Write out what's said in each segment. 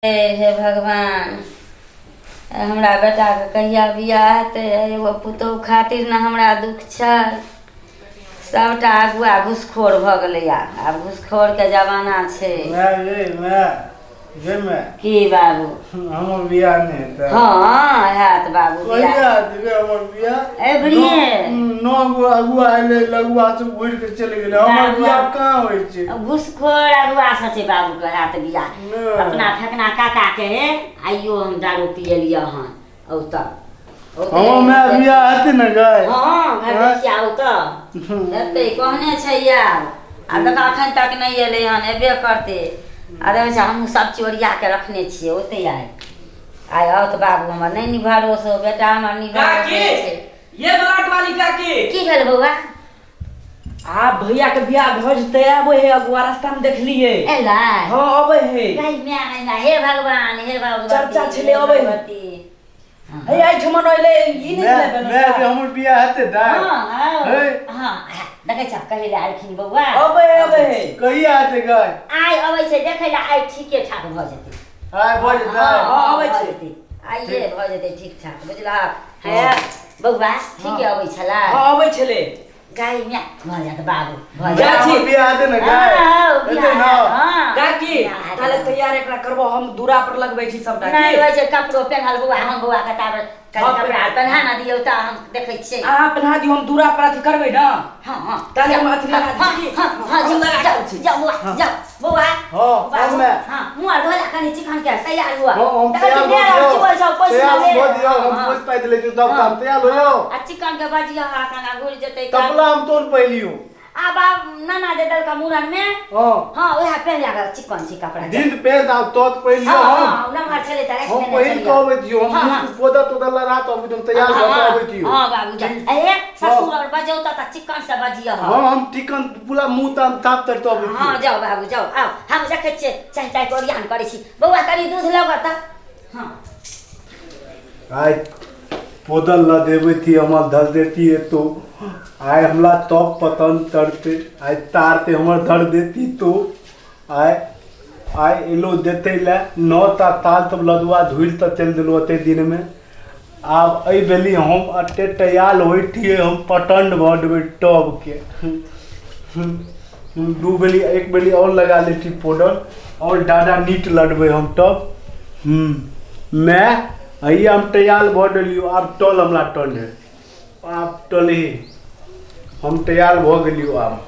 हे भगवान, हमरा बेटाके कहिया बियाह हेतै? एगो पुतोहु खातिर ने हमरा दुख छै। सभटा अगुआ घुसखोर भऽ गेलै। आब आब घुसखोरके जमाना छै। माय गे माय गे माय। की बाबू? हमर बियाह नहि हेतै? हँ, हैत बाबू बियाह। कहिया हेतै गे हमर बियाह? एबरिये। नौ गो अगुआ एलै, लगुआ सब घुरि के चलि गेलै, हमर बियाह कहाँ होइ छै? घुसखोर अगुआ से छै बाबूके, हैत बियाह। अपना फेकना काका के आइयो हम दारू पियलियै हन। औतऽ हँ माय, बियाह हेतै ने गै? हँ, घर देखिया औतऽ, हेतै कहने छै यार। आ देख, अखन तक नहि एलै हन, एबे करतै। आ देखै छै, हमहूँ सब चीज ओरिया के रखने छियै। ओतै आइ आइ आओत बाबू हमर। नहि नि भरोसो बेटा हमर, नि भरोसो काकी छै। ये बलाट वाली काकी। की भेल बौआ? आब भैया के बियाह भऽ जेतै, आबै है अगुआ, रास्ता में देखलिए। एलै? हाँ, अबै है। गई माय गई माय, हे भगवान, हे भगवती। चर्चा छलै, हे अबै है। भगवती। हे, एहिठमन अयलै ई नहि माय छलै माय गे, व्यवस्था। हमर बियाह हेतै दाइ? हँ हँ। हे। हँ, देखै छ, कहै लए आयलखिन बौआ। अबै है, अबै है। कहिया हेतै गै? आइ अबै छै देखै लए, आइ ठीके ठाक भऽ जेतै। आइ भऽ जेतै? हँ, अबै भऽ छै। जेतै, आइए भऽ जेतै ठीक ठाक, बुझलहक? हे बौआ, ठीके अबै छलै? हाँ, अबै छलै। गाय माय, भऽ जायत बाबू, भऽ जा जायत। छी। हमर बियाह हेतै ने गै? हँ, हेतै बियाह ने? हैत, हँ। काकी, बियाह हैत। ताले तैयार एकरा करबो, हम दूरा पर लगबै छी सबटा। नहि की होइ छै कपड़ो पेन्हल बौआ? हम बौआके ताबे कनि हँ, कपड़ा पेन्हा ने दियौ तऽ हम देखै छियै। अहाँ पेन्हा दियौ, हम दूरा पर अथी करबै ने। हँ। ताले हम अथी लगा दै हँ छी। हँ, हम जाउ लगा जाउ दै छी। जाउ बौआ, जाउ बौआ। हँ, बाबू, हम माय। हँ, मुँह आर धोला कनि चिकन के तैयार हुआ। हँ, हम देखै तैयार छी, भऽ मेल आर दियौ। चिबल छौ, पैसा तैयार ले। भऽ दियौ, हम हँ। पोछि पाति लै छी तब हँ। तब तैयार हो जाओ। आ चिकन के बजिया कना घुरि जेतै। तपला हम तोन पहिलियो। आ बाब नाना जे देलका मुड़न में। हँ। हँ, उएह पहिन लागल, चिकन छै कपड़ा। दिन पेन आ तोत पहिलियो। हँ। हम हँ, नमहर छलै तऽ राखि हम लेने पहिल छलियै। कऽ अबै दियौ। हम हँ, हँ। पोदर तोदर लगा कऽ अबै, हम तैयार भऽ कऽ अबै दियौ। हँ बाबू, जा। ए ससुर और बजौ तऽ चिकन से बजियह। हँ, हम चिकन पूरा मुँह ताम ताप तर तो अबै हँ, दियौ। जाउ बाबू, जाउ, आउ। हम देखै छियै, चाय ताय के ओरियान करै छी। बौआ, कनि दूध लऽ तऽ। हँ। आइ पोदल ल देबै थी, हमर धर देती तो आइ हमरा तब पतन तरते, आइ तारते हमर धर देती तो। आइ आइ एलो देते ले नौ ता ताल तब लदुआ धुलि तऽ चलि देलहुँ ओते दिनमे। आब एहि बेली हम अते तैयार होइ थिए, हम पटंड भऽ देबै टबके। दू बेली, एक बेली आओर लगा लै छी पाउडर आओर डाडा नीट लडबै हम टब। माय, हैया हम तैयार भऽ गेलियौ, आब टल हमरा टल है, आब टलही। हम तैयार भऽ गेलियौ आब।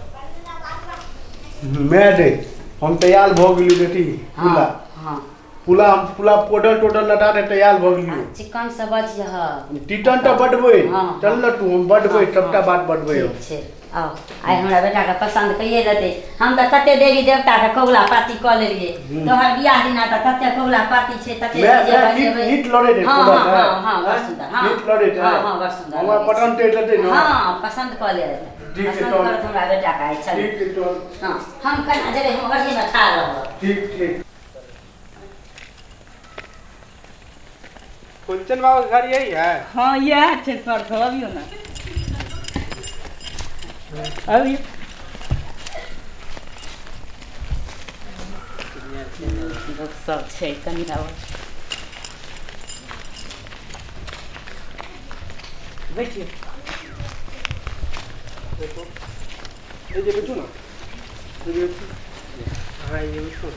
माय रे, हम तैयार भऽ गेलियौ बेटी। हँ। पूरा हँ। पूरा हम पूरा पाउडर टोडर लगा के तैयार भऽ गेलियौ। चिकन से बजियह। टिटन तऽ बढ़बै। हँ। चल ने तू, हम बढ़बै। हँ, सबटा हँ। बात बढ़बै हम। ठीक छै, आउ। आइ हमरा बेटाके पसन्द कैये लेतै। हम तऽ कते देवी देवताके कबुला पाती कऽ लेलियै तोहर बियाह दिना, तऽ तते कबुला पाती छै, तते मैं डीजे मैं नीट बजेबै। नीट लड़े रे हँ। पूरा हँ। मैं हँ हँ, बड़ सुन्दर। हँ। नीट लड़े रे। हँ हँ, बड़ सुन्दर हमरा लगै छै। पटन टेट लेतै ने। हँ, पसन्द कऽ लेत। ठीक छै, पसन्द तहन। करत हमरा बेटाके आइ। चलू। ठीक छै चल। हँ, हम केना जेबै? हम ओहिमे ठाढ़ रहब। ठीक ठीक। फुलचन बाबा के घर यही है? हाँ, इएह छै सर सब, अबियौ ने, अबियौ। लोक सब छै, कनि आब बैठियौ। ये जे बैठू ना, ये जे बैठू। हाँ, ये बैठू।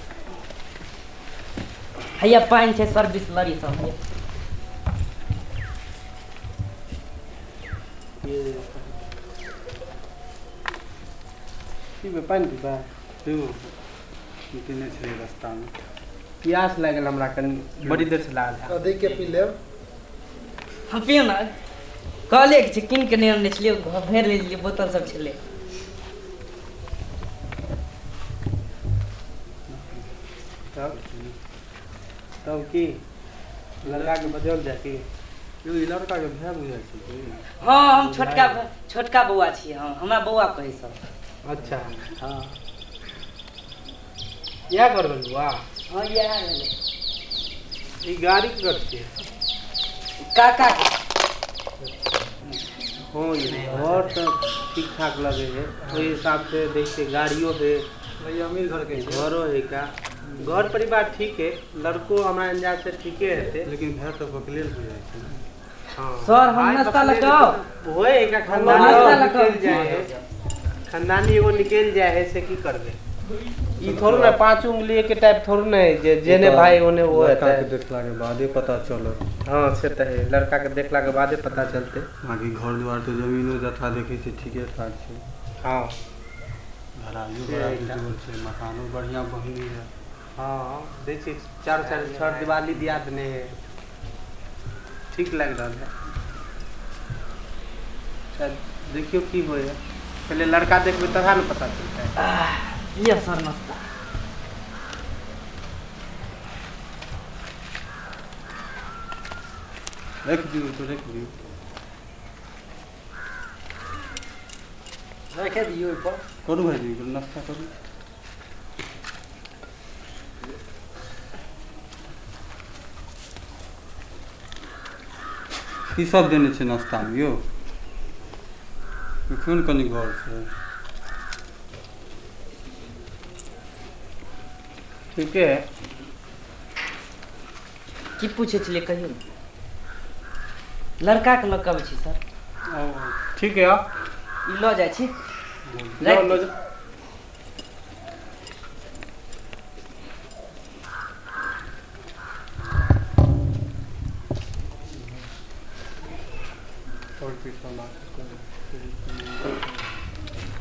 हैया पानि छै सर, बिसलरी सब हैया। ये पीबै? पानि पीबै? पीबू, पीने छलियै रस्तामे, प्यास लागि गेल हमरा कनि, बड़ी देरसँ लागल है। अधिक के पी लेब। हम पियौ ने, कहलियै कि छै कीन के नहि अनने छलियै, भरि लेलियै, बोतल सब छलै। तब तब की लड़काके बजाओल जाय की? यौ, ई लड़काके भाय बुझाइ छै की? हँ, हम छोटका छोटका बौआ छियै। हँ, हमरा बौआ कहै सब। अच्छा। हँ। इएह घर भेल बौआ? हँ, इएह भेलै। ई गाड़ी ककर छियै? काका के। हँ, ई घर तऽ ठीक ठाक लगै है, ओहि हिसाबसँ देखियै गाड़ियो है। भैया अमीर घर के छै। घरो है का? घर परिवार ठीक है, लड़को हमरा अंदाज से ठीके हेतै। लेकिन भाय तऽ बकलेल बुझाइ छै। हाँ। सर, हम नाश्ता लऽ कऽ आउ? होए एक खानदानी नाश्ता लऽ कऽ निकलि जाइ है, खानदानी एगो निकलि जाइ है, से की करबै? ई थोड़े ने पांच उंगली के टाइप थोड़े ने है जे जेने भाई ओने वो लड़का हेतै। के देखला के बादे पता चलत। हाँ से तऽ है, लड़का के देखला के बादे पता चलतै। बाकी घर दुआर तऽ जमीनो जथा देखै छै ठीके ठाक छै। हाँ घरारियो से बड़ा एकटा। बेजोड़ छै, मकानो बढ़िया बहनी है। हाँ दै छी चारू साइड छड़ दिवाली दिया देने है, ठीक लागि रहल है। शायद देखियौ की होइ है, पहिले लड़का देखबै तखन ने पता चलतै। लिअ सर नाश्ता। राखि दियौ तो राखि दियौ। राखे दियौ ओहिपर। करू भाइजी, नाश्ता करू। की सब देने छै नाश्तामे यौ? देखियौ ने कनि गौरसँ। ठीके है। की पूछै छलियै कहियौ ने? लड़का के लऽ कऽ अबै छी सर। ओ ठीक है, ई लऽ जाइ छी। लऽ लऽ जाउ।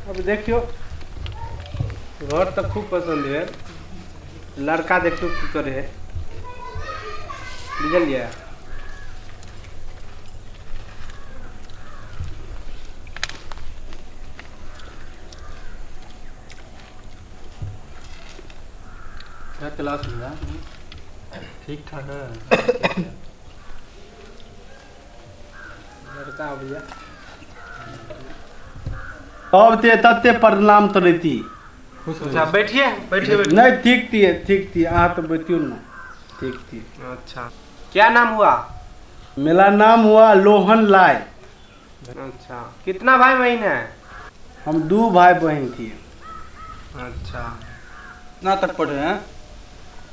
अब देखियौ घर तऽ खूब पसन्द है, लड़का देखियौ की करे है, बुझलियै? क्या क्लास में है? ठीक ठाक है। लड़का भैया तब ते तते प्रणाम तोड़ती। अच्छा बैठिए बैठिए बैठिए। नहीं ठीक थी, ठीक थी, अहाँ तो बैठियो ना, ठीक थी। अच्छा क्या नाम हुआ? मेरा नाम हुआ लोहन लाय। अच्छा कितना भाई बहन है? हम 2 भाई बहन थी। अच्छा कितना तक पढ़े हैं?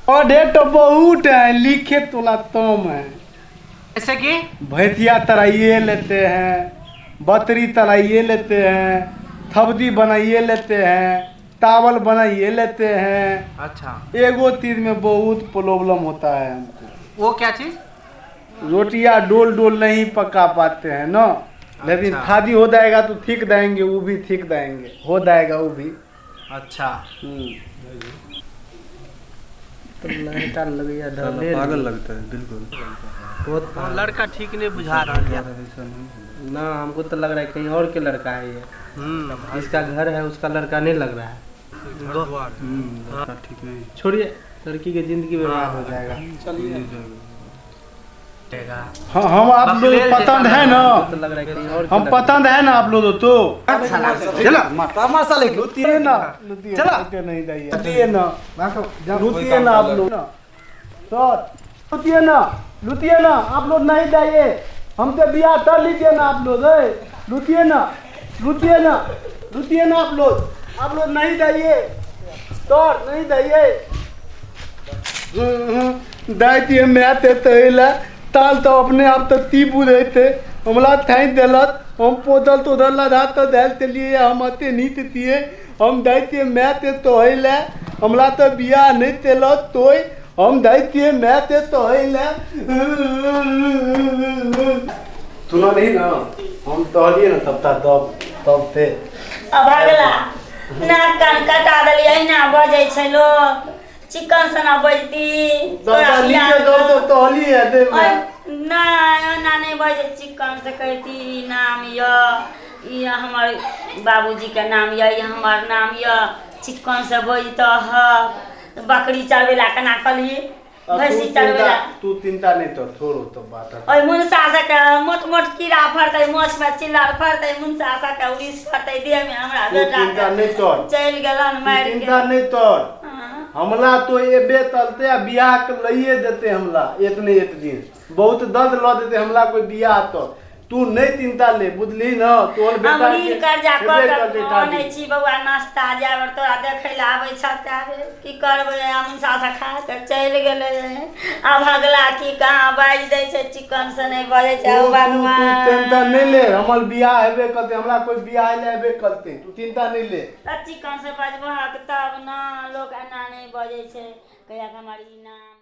पढ़े तो बहुत है, लिखे तोला तम है। ऐसे कि भैंसिया तराइए लेते हैं, बतरी तराइए लेते हैं, थबदी बनाइए लेते हैं, तावल बनाइए लेते हैं। अच्छा एगो चीज में बहुत प्रॉब्लम होता है हमको। वो क्या चीज? रोटियां डोल डोल नहीं पका पाते हैं ना, लेकिन अच्छा। थादी हो जाएगा तो ठीक देंगे, वो भी ठीक देंगे, हो जाएगा वो भी। अच्छा तो लड़का लगैया ढले पागल लगता है बिल्कुल। बहुत लड़का ठीक नहीं बुझा रहा है ना, हमको तो लग रहा है कहीं और के लड़का है ये। जिसका घर है उसका लड़का नहीं लग रहा है। ठीक नहीं, छोड़िए, लड़की के जिंदगी बर्बाद हो जाएगा। चलिए हाँ, हम आप लोग पसंद है ना, तो लग रहा है कहीं और हम पसंद है ना आप लोग तो। चलो ना, चलो नहीं जाइए ना, लुटिए ना आप लोग, सर लुटिए ना, लुटिए ना आप लोग, नहीं जाइए हमसे बियाह कर लीजिए ना आप लोग। लुटिए ना, लुटिए ना, लुटिए ना आप लोग, आप लोग नहीं जाइए सर, नहीं जाइए। दाइतिए मैं तैला ताल तो अपने आप तो तीबू रहते, हमला थाई दिलत, हम पोदल तो उधर लगा तो दल लिए हम अते नीत दिए, हम दाइतिए मैं ते तो है, हमला तो बियाह नहीं तेलत तो हम दाइतिए मैं ते तो है। सुना नहीं ना, हम तो ना तब तब तब थे अब अगला नाक कान कटा देलियै, अहिना बजै छै लोक, चिकन सना बजती नहि, ओना नहि बजै, चिकन से कहती ई नाम यऽ, ई हमर बाबूजीके नाम यऽ, ई हमर नाम यऽ, चिकन से बजतह। बकरी चरबै ला केना कहलियै, भैंसी चरबै ला। तू चिंता नहीं तो छोड़ो तो बात। ओहि मुनसा सबके मोट मोट कीड़ा फड़तै, माछमे चिल्लर फड़तै, मुनसा सबके उड़ीस फड़तै देहमे। हमरा बेटा चलि गेलन मारि के। चिंता नहीं तोर, हमला तो एबे तलते आ बियाह के लइए देते हमला, एक नहीं एक दिन बहुत दर्द ल देते हमला कोई बियाह तो। तू नहीं चिंता ले, बुझली न? तोहर हम बेटा ऋण के कर्जा हेबे कऽ करतै कऽ शादी। आनै छी बौआ नाश्ता, जाबर तोरा देखै लए आबै छ ताबे की करबै? हम सास खा कऽ चलि गेलै। आब अगला की कहाँ बाजि दै छै, चिकन से नहि बजै छै। तू ओ तू तू भगवान, टेंशन नहीं ले, हमर बियाह हेबे करते, हमरा कोई बियाह ले हेबे करते, तू चिंता नहीं ले। तऽ चिकन से बजबहक तब न, लोक एना नहि बजै छै। कहिया हमर ई नाम